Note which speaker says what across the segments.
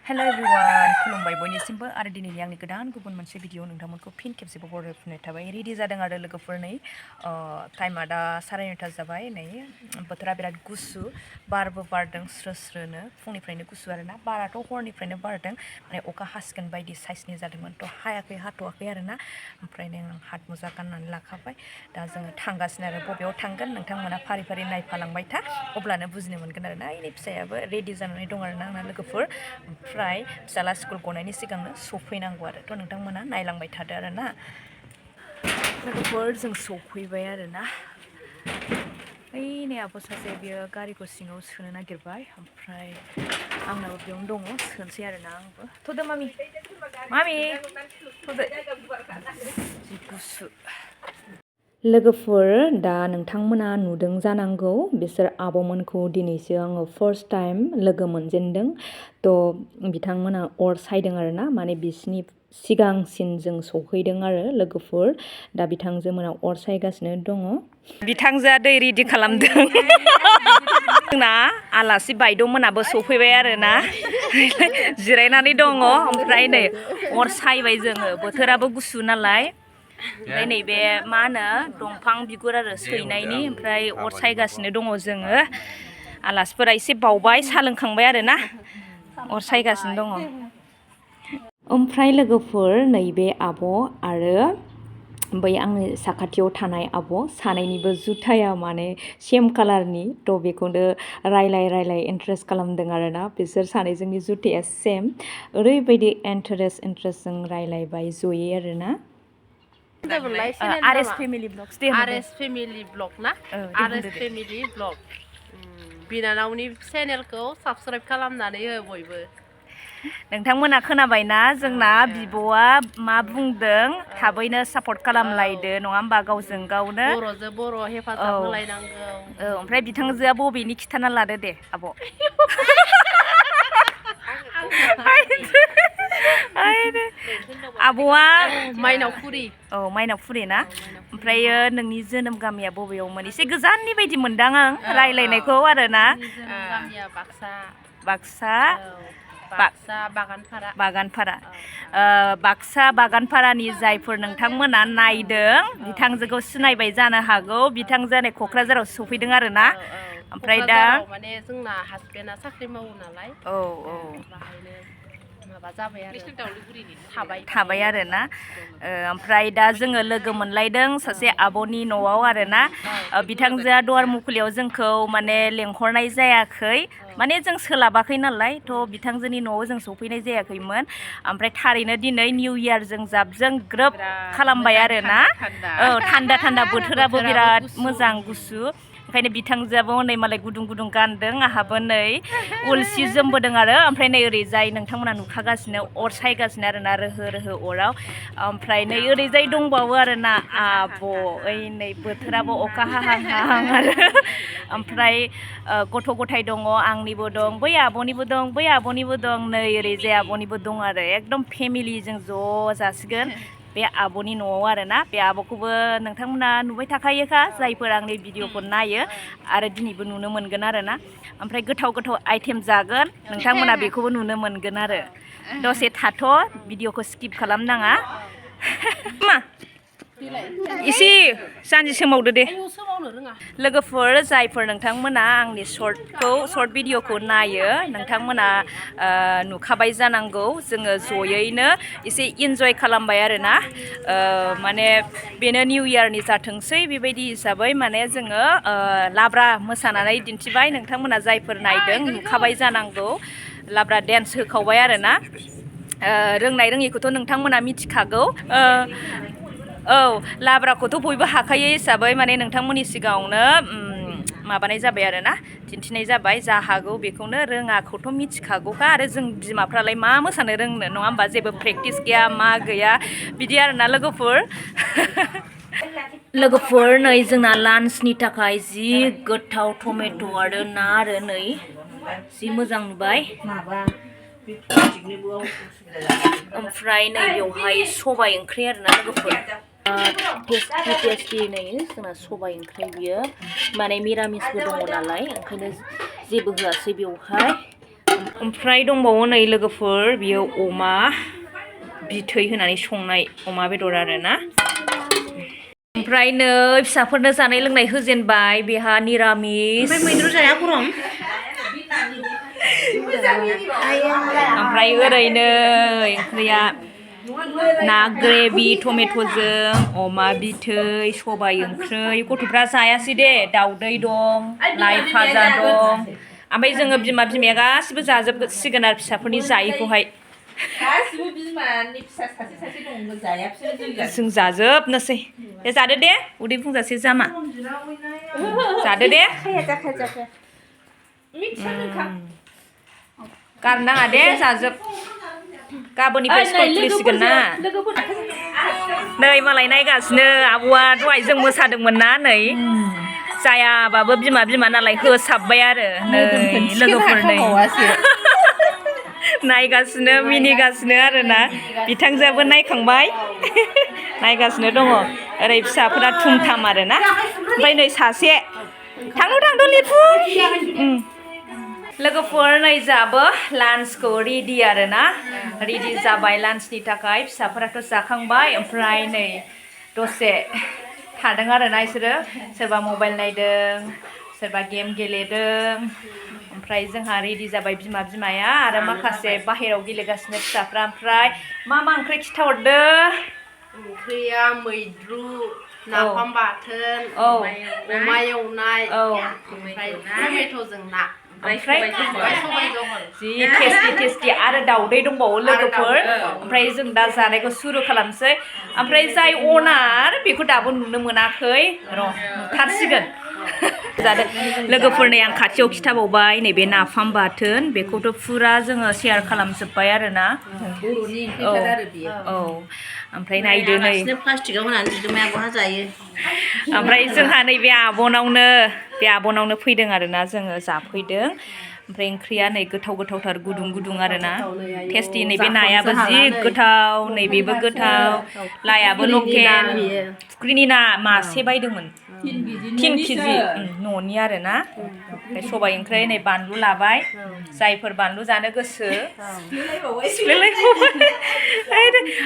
Speaker 1: Hello everyone, खुलुमबाय बयनिसिमबो आरो दिनैनि आंनि गोदान गुबुन मोनसे भिडिअ नोंथांमोनखौ फिन खेबसेबाव बरायफिननाय थाबाय। रेडि जादों आरो लोगोफोर नै टाइमा दा 9:30 जाबाय। नै बोथोरा बिराद गुसु, बारबो बारदों स्रो स्रोनो, फुंनिफ्रायनो गुसु आरोना। बाराथ' हरनिफ्रायनो बारदों, माने अखा हासिगोन बायदि साइसनि जादोंमोन, थ' हाथ'वाखै आरोना। ओमफ्राय आं हात मुजा गाननानै लाखाबाय। दा जोङो थांगासिनो आरो बबेयाव थांगोन नोंथांमोना फारि फारि नायफालांबाय था, अब्लानो बुजिनो मोनगोन आरोना। इनि फिसायाबो रेडि जानानै दं आरोना आंना लोगोफोर। ओमफ्राय फिसाला स्कुल गनायनि सिगांनो सफैनांगौ आरो, थ' नोंथांमोना नायलांबाय थादो आरोना। लोगोफोर जों सफैबाय आरोना। ओइ नै आब' सासे बियो गारिखौ सिङाव सोनो नागिरबाय, ओमफ्राय आंनाबो बेयावनो दङ, सोनोसै आरोना आंबो। थ'दो मामि थ'दो, जि गुसु। लोगोफोर दा नोंथांमोना नुदों जानांगौ, बिसोर आब'मोनखौ दिनैसो आङो फार्स्ट टाइम लोगो मोनजेनदों। थ' बिथांमोना अर सायदों आरोना, माने बिसिनि सिगांसिन जों सौहैदों आरो लोगोफोर। दा बिथांजो मोना अर सायगासिनो दङ। बिथांजोआ दै रेडि खालामदों। जोंना आलासि बायद'मोनाबो सफैबाय आरोना, जिरायनानै दङ। ओमफ्राय नै अर सायबाय जोङो, बोथोराबो गुसु नालाय। ओमफ्राय नैबे मा होनो दंफां बिगुर आरो सैनायनि, ओमफ्राय अर सायगासिनो दङ जोङो। आलासिफोरा एसे बावबाय, साहा लोंखांबाय आरोना, अर सायगासिनो दङ। ओमफ्राय लोगोफोर नैबे आब' आरो बै आंनि साखाथियाव थानाय आब', सानैनिबो जुथाया माने सेम कालारनि, थ' बेखौनो रायलाय इन्टारेस्ट खालामदों आरोना। बिसोर सानैजोंनि जुथाया सेम, ओरैबायदि इन्टारेस्ट जों रायलायबाय जयै आरोना। आरएस फेमिलि
Speaker 2: ब्लग ना, आरएस फेमिलि ब्लग। बिनानावनि चेनेलखौ साबस्क्राइब खालामनानै हो बयबो।
Speaker 1: नोंथांमोना खोनाबायना, जोंना बिब'आ मा बुंदों, थाबैनो सापर्ट खालामलायदो नङा होमबा, गावजों गावनो।
Speaker 2: बर'जों बर' हेफाजाब होलायनांगौ।
Speaker 1: ओमफ्राय बिथांजोआ बबेनि खिथाना लादो दे आब'। आब'आ
Speaker 2: माइनावफुरि।
Speaker 1: औ माइनावफुरि ना, ओमफ्रायो नोंनि जोनोम गामिया बबेयावमोन? एसे गोजाननि बायदि मोनदां आं रायलायनायखौ आरोना।
Speaker 2: गामिया बाक्सा।
Speaker 1: बागानपारा। बाक्सा बागानपारानि जायफोर नोंथांमोना नायदों, बिथांजोखौ सिनायबाय जानो हागौ। बिथांजोआ नै क'क्राझाराव सफैदों आरोना। ओमफ्राय दा
Speaker 2: माने जोंना हासबेन्डआ साख्रि मावो नालाय, बाहायनो माबा जाबाय आरो
Speaker 1: थाबाय आरोना। ओमफ्राय दा जोङो लोगो मोनलायदों सासे आब'नि न'आव आरोना। बिथांजोआ दुवारमुखुलियाव जोंखौ माने लेंहरनाय जायाखै, माने जों सोलाबाखै नालाय, थ' बिथांजोनि न'आव जों सफैनाय जायाखैमोन। ओमफ्राय थारैनो दिनै निउ इयारजों जाबजों ग्रोब खालामबाय आरोना। औ थान्दा बोथोराबो बिराद मोजां गुसु, ओंखायनो बिथांजोआबो हनै मालाय गुदुं गानदों, आंहाबो नै उल सि जोमबोदों आरो। ओमफ्राय नै ओरैजाय नोंथांमोना नुखागासिनो अर सायगासिनो आरोना, रोहो अराव। ओमफ्राय नै ओरैजाय दंबावो आरोना आब', ओइ नै बोथोराबो अखा हाहां आरो। ओमफ्राय गथ' गथाय दङ, आंनिबो दं, बै आब'निबो दं, नै ओरैजाय आब'निबो दं आरो। एकदम फेमिलिजों ज' जासिगोन बे आब'नि न'आव आरोना। बे आब'खौबो नोंथांमोना नुबाय थाखायोखा, जायफोर आंनि भिडिअखौ नायो, आरो दिनैबो नुनो मोनगोन आरोना। ओमफ्राय गोथाव आइटेम जागोन, नोंथांमोना बेखौबो नुनो मोनगोन आरो। दसे थाथ', भिडिअखौ स्किप खालामनाङा। मा एसे जानजि सोमावदो दे। लोगोफोर जायफोर नोंथांमोना आंनि सर्ट भिडिअखौ नायो, नोंथांमोना नुखाबाय जानांगौ, जोङो जयैनो एसे इन्जय खालामबाय आरोना। माने बेनो निउ इयारनि जाथोंसै बेबायदि हिसाबै माने जोङो लाब्रा मोसानानै दिन्थिबाय। नोंथांमोना जायफोर नायदों नुखाबाय जानांगौ, लाब्रा डेन्स होखावबाय आरोना। रोंनाय रोङिखौथ' नोंथांमोना मिथिखागौ। औ लाब्राखौथ' बयबो हाखायो हिसाबै माने नोंथांमोननि सिगाङावनो माबानाय जाबाय आरोना, दिन्थिनाय जाबाय। जा हागौ बेखौनो, रोङाखौथ' मिथिखागौखा, आरो जों बिमाफ्रालाय मा मोसानो रोंनो नङा होमबा, जेबो प्रेक्टिस गैया मा गैया बिदि आरोना लोगोफोर। नै जोंना लान्चनि थाखाय जि गोथाव टमेट' आरो ना आरो नै जि मोजां नुबाय। ओमफ्राय नै बेवहाय सबाय ओंख्रि आरोना लोगोफोर, टेस्टि नै जोंना सबाय ओंख्रि, बियो माने मिरामिसबो दङ नालाय, ओंखायनो जेबो होआसै बेवहाय। ओमफ्राय दंबावो नै लोगोफोर बियो अमा बिथै होनानै संनाय अमा बेदर आरोना ओमफ्राय नै फिसाफोरनो जानाय लोंनाय होजेनबाय बेहा निरामिस
Speaker 3: मैद्रु जाया गरम
Speaker 1: ओमफ्राय ओरैनो ओंख्रिया ना ग्रेभि टमेट'जों अमा बिथै सबाय ओंख्रि गथ'फ्रा जायासै दे दाउदै दं लाइ भाजा दं ओमफ्राय जोङो बिमाया गासिबो जाजोबसिगोन आरो फिसाफोरनि जायैखौहाय जों जाजोबनोसै दे जादो दे उदै बुंजासे जामा जादो दे गारनाङा दे जाजोब गाबोननिफ्राय स्कुल खुलिसिगोन ना नै मालाय नायगासिनो आब'आ दहाय जों मोसादोंमोन ना नै जायाबाबो बिमा नालाय होसाबबाय आरो नै लोगोफोर नै नायगासिनो मिनिगासिनो आरोना बिथांजोआबो नायखांबाय नायगासिनो दङ ओरै फिसाफोरा थुमथाम आरोना ओमफ्राय नै सासे थांद' लिरफु लोगोफोर नै जाबो लान्चखौ रेडि आरोना रेडि जाबाय लान्चनि थाखाय फिसाफोराथ' जाखांबाय ओमफ्राय नै दसे थादों आरोना बिसोरो सोरबा मबाइल नायदों सोरबा गेम गेलेदों ओमफ्राय जोंहा रेडि जाबाय बिमाया आरो माखासे बाहेरायाव गेलेगासिनो फिसाफ्रा ओमफ्राय मा ओंख्रि खिथाहरदो
Speaker 2: ओंख्रिया मैद्रु नाफाम बाथोन अमा एवनाय ओमफ्राय टमेट'जों ना
Speaker 1: ओमफ्राय जि टेस्टि आरो दाउदै दंबावो लोगोफोर ओमफ्राय जों दा जानायखौ सुरु खालामसै ओमफ्राय जाय अनार बेखौ दाबो नुनो मोनाखै र' नुथारसिगोन जादों लोगोफोरनि आं खाथियाव खिथाबावबाय नैबे नाफाम बाथोन बेखौथ' फुरा जोङो शेयार खालामजोब्बाय आरोना औ ओमफ्राय नायदो नै
Speaker 3: प्लास्टिकआव होनानै बिगोमाया बहा जायो
Speaker 1: ओमफ्राय जोंहा नैबे आब'नावनो फैदों आरोना जोङो जाफैदों ओमफ्राय ओंख्रिया नै गोथावथार गुदुं आरोना टेस्टि नैबे नायाबो जि गोथाव नैबेबो गोथाव लाइआबो लकेल फुख्रिनि ना मासे बायदोंमोन 3 केजि न'नि आरोना ओमफ्राय सबाय ओंख्रि नै बानलु लाबाय जायफोर बानलु जानो गोसो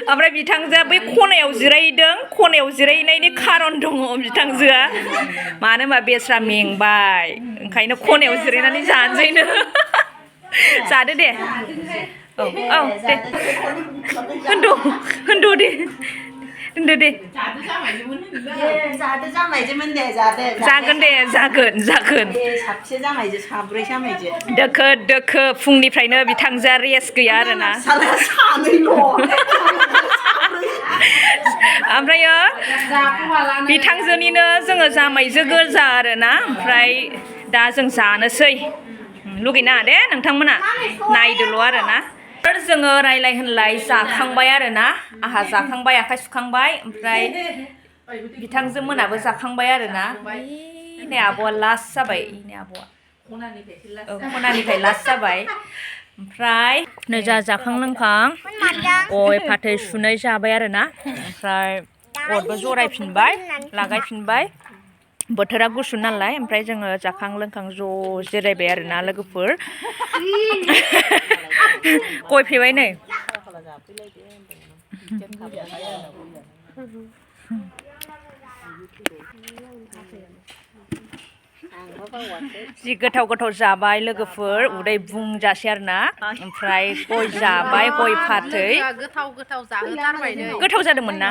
Speaker 1: ओमफ्राय बिथांजोआ बै खनायाव जिरायदों खनायाव जिरायनायनि खारन दङ बिथांजोआ मानो होनबा बेस्रा मेंबाय ओंखायनो खनायाव जिरायनानै जानोसैनो जादो दे औ दे होनद' दे जागोन दोखो फुंनिफ्रायनो बिथांजोआ रेस्ट गैया आरोना ओमफ्रायो बिथांजोनिनो जोङो जामाइजो गोजा आरोना ओमफ्राय दा जों जानोसै लुगैनाङा दे नोंथांमोना नायदोल' आरोना जोङो रायलाय होनलाय जाखांबाय आरोना आहा जाखांबाय आखाइ सुखांबाय ओमफ्राय बिथांजो मोनाबो जाखांबाय आरोना नै आब'आ लास्ट जाबाय नै आब'आ खनानिफ्राय लास्ट जाबाय ओमफ्राय नै जाखां लोंखां गय फाथै सुनै जाबाय आरोना ओमफ्राय अरबो जरायफिनबाय लागायफिनबाय बोथोरा गुसु नालाय ओमफ्राय जोङो जाखां लोंखां ज' जिरायबाय आरोना लोगोफोर गय फेबाय नै जि गोथाव जाबाय लोगोफोर उदै बुंजासै आरोना ओमफ्राय गय जाबाय गय फाथै गोथाव जादोंमोन ना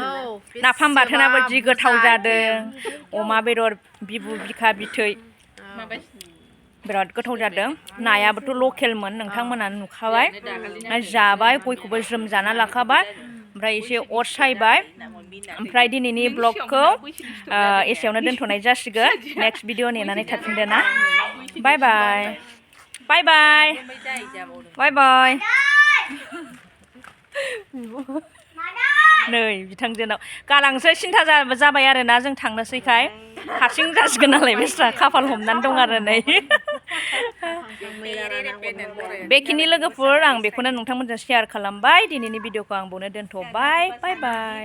Speaker 1: नाफाम बाथोनाबो जि गोथाव जादों अमा बेदर बिबु बिखा बिथै बिराद गोथाव जादों नायाबोथ' लकेलमोन नोंथांमोना नुखाबाय जाबाय गयखौबो ज्रोम जाना लाखाबाय ओमफ्राय एसे अर सायबाय ओमफ्राय दिनैनि ब्लगखौ एसेयावनो दोनथ'नाय जासिगोन नेक्स्ट भिडिअ नेनानै थाफिनदो ना बाय बाय नै बिथांजोनाव गालांसो सिन्था जाबाय आरोना जों थांनोसैखाय हारसिं जासिगोन नालाय बेस्रा खाफाल हमनानै दं आरो नै बेखिनि लोगोफोर आं बेखौनो नोंथांमोनजों शेयार खालामबाय दिनैनि भिडिअखौ आं बावनो दोनथ'बाय बाय